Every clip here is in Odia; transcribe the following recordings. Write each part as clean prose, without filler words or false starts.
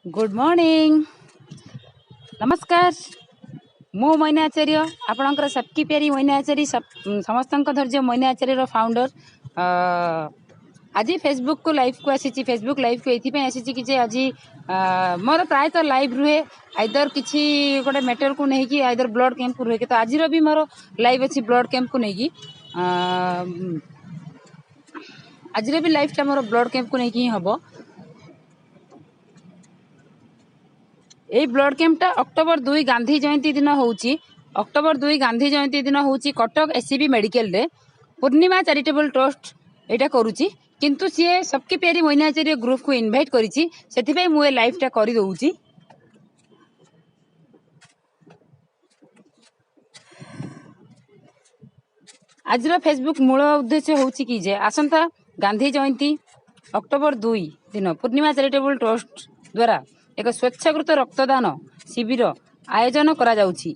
ଗୁଡ୍ ମର୍ଣ୍ଣିଂ, ନମସ୍କାର। ମୁଁ ମଇନା ଆଚାର୍ଯ୍ୟ, ଆପଣଙ୍କର ସବକି ପ୍ୟାରୀ ମଇନା ଆଚାରୀ, ସମସ୍ତଙ୍କ ଧୈର୍ଯ୍ୟ ମଇନା ଆଚାର୍ଯ୍ୟର ଫାଉଣ୍ଡର। ଆଜି ଫେସବୁକକୁ ଲାଇଭକୁ ଆସିଛି। ଫେସବୁକ୍ ଲାଇଭକୁ ଏଇଥିପାଇଁ ଆସିଛି କି ଯେ ଆଜି ମୋର ପ୍ରାୟତଃ ଲାଇଭ୍ ରୁହେ ଆଇଦର କିଛି ଗୋଟେ ମ୍ୟାଟରକୁ ନେଇକି, ଆଇଦର ବ୍ଲଡ୍ କ୍ୟାମ୍ପକୁ ରୁହେ। କିନ୍ତୁ ଆଜିର ବି ମୋର ଲାଇଭ୍ ଅଛି ବ୍ଲଡ୍ କ୍ୟାମ୍ପକୁ ନେଇକି। ଆଜିର ବି ଲାଇଭ୍ଟା ମୋର ବ୍ଲଡ୍ କ୍ୟାମ୍ପକୁ ନେଇକି ହିଁ ହେବ। ଏଇ ବ୍ଲଡ୍ କ୍ୟାମ୍ପଟା ଅକ୍ଟୋବର 2 ଗାନ୍ଧୀ ଜୟନ୍ତୀ ଦିନ ହେଉଛି। ଅକ୍ଟୋବର 2 ଗାନ୍ଧୀ ଜୟନ୍ତୀ ଦିନ ହେଉଛି କଟକ ଏସ୍ସିବି ମେଡିକାଲରେ। ପୂର୍ଣ୍ଣିମା ଚାରିଟେବଲ ଟ୍ରଷ୍ଟ ଏଇଟା କରୁଛି, କିନ୍ତୁ ସିଏ ସବକି ପ୍ୟାରୀ ମଇନା ଆଚାର୍ଯ୍ୟ ଗ୍ରୁପକୁ ଇନଭାଇଟ୍ କରିଛି, ସେଥିପାଇଁ ମୁଁ ଏ ଲାଇଭ୍ଟା କରିଦେଉଛି। ଆଜିର ଫେସବୁକ୍ ମୂଳ ଉଦ୍ଦେଶ୍ୟ ହେଉଛି କି ଯେ ଆସନ୍ତା ଗାନ୍ଧୀ ଜୟନ୍ତୀ ଅକ୍ଟୋବର 2 ଦିନ ପୂର୍ଣ୍ଣିମା ଚାରିଟେବଲ ଟ୍ରଷ୍ଟ ଦ୍ୱାରା ଏକ ସ୍ୱେଚ୍ଛାକୃତ ରକ୍ତଦାନ ଶିବିର ଆୟୋଜନ କରାଯାଉଛି।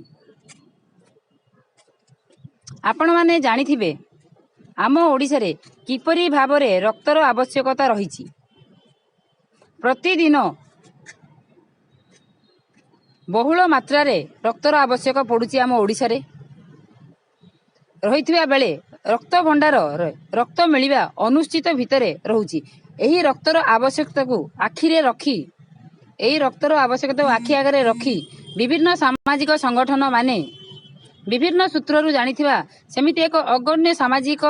ଆପଣମାନେ ଜାଣିଥିବେ ଆମ ଓଡ଼ିଶାରେ କିପରି ଭାବରେ ରକ୍ତର ଆବଶ୍ୟକତା ରହିଛି। ପ୍ରତିଦିନ ବହୁଳ ମାତ୍ରାରେ ରକ୍ତର ଆବଶ୍ୟକ ପଡ଼ୁଛି ଆମ ଓଡ଼ିଶାରେ ରହିଥିବା ବେଳେ ରକ୍ତ ଭଣ୍ଡାରରେ ରକ୍ତ ମିଳିବା ଅନିଶ୍ଚିତ ଭିତରେ ରହୁଛି। ଏହି ରକ୍ତର ଆବଶ୍ୟକତାକୁ ଆଖିରେ ରଖି, ଏହି ରକ୍ତର ଆବଶ୍ୟକତାକୁ ଆଖି ଆଗରେ ରଖି ବିଭିନ୍ନ ସାମାଜିକ ସଂଗଠନ ମାନେ ବିଭିନ୍ନ ସୂତ୍ରରୁ ଜାଣିଥିବା ସେମିତି ଏକ ଅଗଣ୍ୟ ସାମାଜିକ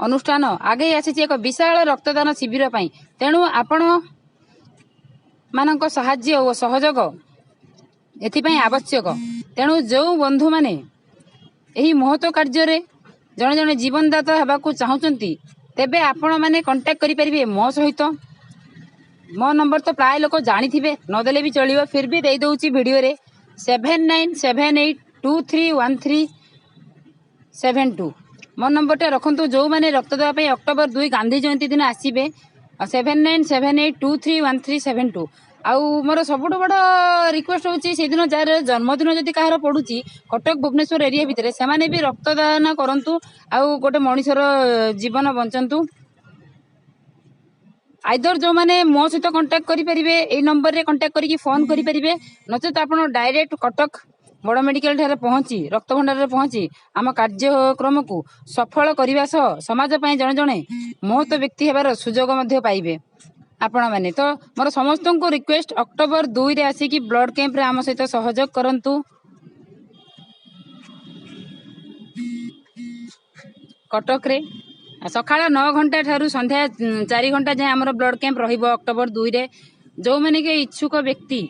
ଅନୁଷ୍ଠାନ ଆଗେଇ ଆସିଛି ଏକ ବିଶାଳ ରକ୍ତଦାନ ଶିବିର ପାଇଁ। ତେଣୁ ଆପଣ ମାନଙ୍କ ସାହାଯ୍ୟ ଓ ସହଯୋଗ ଏଥିପାଇଁ ଆବଶ୍ୟକ। ତେଣୁ ଯେଉଁ ବନ୍ଧୁମାନେ ଏହି ମହତ କାର୍ଯ୍ୟରେ ଜଣେ ଜଣେ ଜୀବନଦାତା ହେବାକୁ ଚାହୁଁଛନ୍ତି, ତେବେ ଆପଣମାନେ କଣ୍ଟାକ୍ଟ କରିପାରିବେ ମୋ ସହିତ। ମୋ ନମ୍ବର ତ ପ୍ରାୟ ଲୋକ ଜାଣିଥିବେ, ନଦେଲେ ବି ଚଳିବ, ଫିର୍ ବି ଦେଇଦେଉଛି ଭିଡ଼ିଓରେ। 7978231372 ମୋ ନମ୍ବରଟା ରଖନ୍ତୁ। ଯେଉଁମାନେ ରକ୍ତ ଦେବା ପାଇଁ ଅକ୍ଟୋବର 2 ଗାନ୍ଧୀ ଜୟନ୍ତୀ ଦିନ ଆସିବେ, 7978231372। ଆଉ ମୋର ସବୁଠୁ ବଡ଼ ରିକ୍ୱେଷ୍ଟ ହେଉଛି, ସେଇଦିନ ଯାହାର ଜନ୍ମଦିନ ଯଦି କାହାର ପଡ଼ୁଛି କଟକ ଭୁବନେଶ୍ୱର ଏରିଆ ଭିତରେ, ସେମାନେ ବି ରକ୍ତଦାନ କରନ୍ତୁ ଆଉ ଗୋଟେ ମଣିଷର ଜୀବନ ବଞ୍ଚନ୍ତୁ। ଆଇଦର ଯେଉଁମାନେ ମୋ ସହିତ କଣ୍ଟାକ୍ଟ କରିପାରିବେ, ଏଇ ନମ୍ବରରେ କଣ୍ଟାକ୍ଟ କରିକି ଫୋନ୍ କରିପାରିବେ, ନଚେତ ଆପଣ ଡାଇରେକ୍ଟ କଟକ ବଡ଼ ମେଡିକାଲ ଠାରେ ପହଞ୍ଚି, ରକ୍ତଭଣ୍ଡାରରେ ପହଞ୍ଚି ଆମ କାର୍ଯ୍ୟକ୍ରମକୁ ସଫଳ କରିବା ସହ ସମାଜ ପାଇଁ ଜଣେ ଜଣେ ମହତ ବ୍ୟକ୍ତି ହେବାର ସୁଯୋଗ ମଧ୍ୟ ପାଇବେ ଆପଣମାନେ। ତ ମୋର ସମସ୍ତଙ୍କୁ ରିକ୍ୱେଷ୍ଟ, ଅକ୍ଟୋବର 2ରେ ଆସିକି ବ୍ଲଡ୍ କ୍ୟାମ୍ପରେ ଆମ ସହିତ ସହଯୋଗ କରନ୍ତୁ କଟକରେ। ସକାଳ 9 ଘଣ୍ଟା ଠାରୁ ସନ୍ଧ୍ୟା 4 ଘଣ୍ଟା ଯାଏଁ ଆମର ବ୍ଲଡ୍ କ୍ୟାମ୍ପ ରହିବ ଅକ୍ଟୋବର 2ରେ। ଯେଉଁମାନେ କି ଇଚ୍ଛୁକ ବ୍ୟକ୍ତି,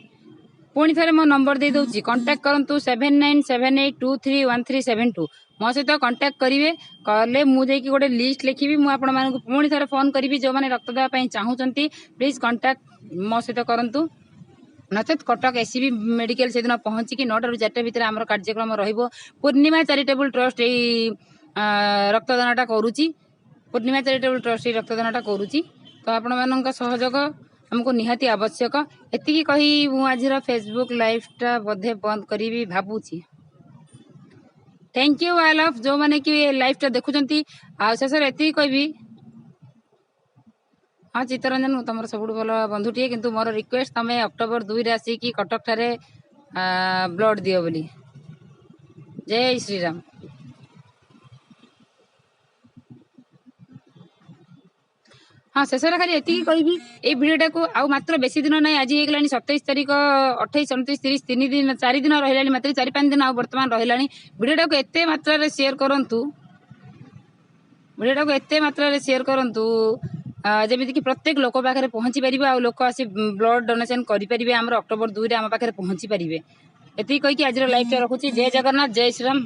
ପୁଣି ଥରେ ମୋ ନମ୍ବର ଦେଇଦେଉଛି, କଣ୍ଟାକ୍ଟ କରନ୍ତୁ 7978231372। ମୋ ସହିତ କଣ୍ଟାକ୍ଟ କରିବେ, କଲେ ମୁଁ ଯାଇକି ଗୋଟେ ଲିଷ୍ଟ ଲେଖିବି, ମୁଁ ଆପଣମାନଙ୍କୁ ପୁଣି ଥରେ ଫୋନ୍ କରିବି। ଯେଉଁମାନେ ରକ୍ତ ଦେବା ପାଇଁ ଚାହୁଁଛନ୍ତି, ପ୍ଲିଜ୍ କଣ୍ଟାକ୍ଟ ମୋ ସହିତ କରନ୍ତୁ, ନଚେତ କଟକ ଏସ୍ସିବି ମେଡିକାଲ ସେଦିନ ପହଞ୍ଚିକି 9ଟାରୁ 4ଟା ଭିତରେ ଆମର କାର୍ଯ୍ୟକ୍ରମ ରହିବ। ପୂର୍ଣ୍ଣିମା ଚାରିଟେବୁଲ ଟ୍ରଷ୍ଟ ଏଇ ରକ୍ତଦାନଟା କରୁଛି। ପୂର୍ଣ୍ଣିମା ଚାରିଟେବୁଲ ଟ୍ରଷ୍ଟ ଏଇ ରକ୍ତଦାନଟା କରୁଛି। ତ ଆପଣମାନଙ୍କ ସହଯୋଗ ଆମକୁ ନିହାତି ଆବଶ୍ୟକ। ଏତିକି କହି ମୁଁ ଆଜିର ଫେସବୁକ୍ ଲାଇଭ୍ଟା ବୋଧେ ବନ୍ଦ କରିବି ଭାବୁଛି। Thank you all of ଯେଉଁମାନେ କି ଏ ଲାଇଭ୍ଟା ଦେଖୁଛନ୍ତି। ଆଉ ଶେଷରେ ଏତିକି କହିବି, ହଁ ଚିତ୍ତରଞ୍ଜନ, ମୁଁ ତମର ସବୁଠୁ ଭଲ ବନ୍ଧୁଟିଏ, କିନ୍ତୁ ମୋର ରିକ୍ୱେଷ୍ଟ ତମେ ଅକ୍ଟୋବର 2ରେ ଆସିକି କଟକ ଠାରେ ବ୍ଲଡ୍ ଦିଅ ବୋଲି। ଜୟ ଶ୍ରୀରାମ। ହଁ, ଶେଷରେ ଖାଲି ଏତିକି କହିବି, ଏଇ ଭିଡ଼ିଓଟାକୁ ଆଉ ମାତ୍ର ବେଶୀ ଦିନ ନାହିଁ। ଆଜି ହେଇଗଲାଣି 27 ତାରିଖ, 28, 29, 30, 3 ଦିନ, 4 ଦିନ ରହିଲାଣି, ମାତ୍ର 4-5 ଦିନ ଆଉ ବର୍ତ୍ତମାନ ରହିଲାଣି। ଭିଡ଼ିଓଟାକୁ ଏତେ ମାତ୍ରାରେ ସେୟାର କରନ୍ତୁ, ଭିଡ଼ିଓଟାକୁ ଏତେ ମାତ୍ରାରେ ସେୟାର କରନ୍ତୁ ଯେମିତିକି ପ୍ରତ୍ୟେକ ଲୋକ ପାଖରେ ପହଞ୍ଚି ପାରିବ ଆଉ ଲୋକ ଆସି ବ୍ଲଡ୍ ଡୋନେସନ୍ କରିପାରିବେ, ଆମର ଅକ୍ଟୋବର 2ରେ ଆମ ପାଖରେ ପହଞ୍ଚି ପାରିବେ। ଏତିକି କହିକି ଆଜିର ଲାଇଭ୍ଟା ରଖୁଛି। ଜୟ ଜଗନ୍ନାଥ, ଜୟ ଶ୍ରୀରାମ।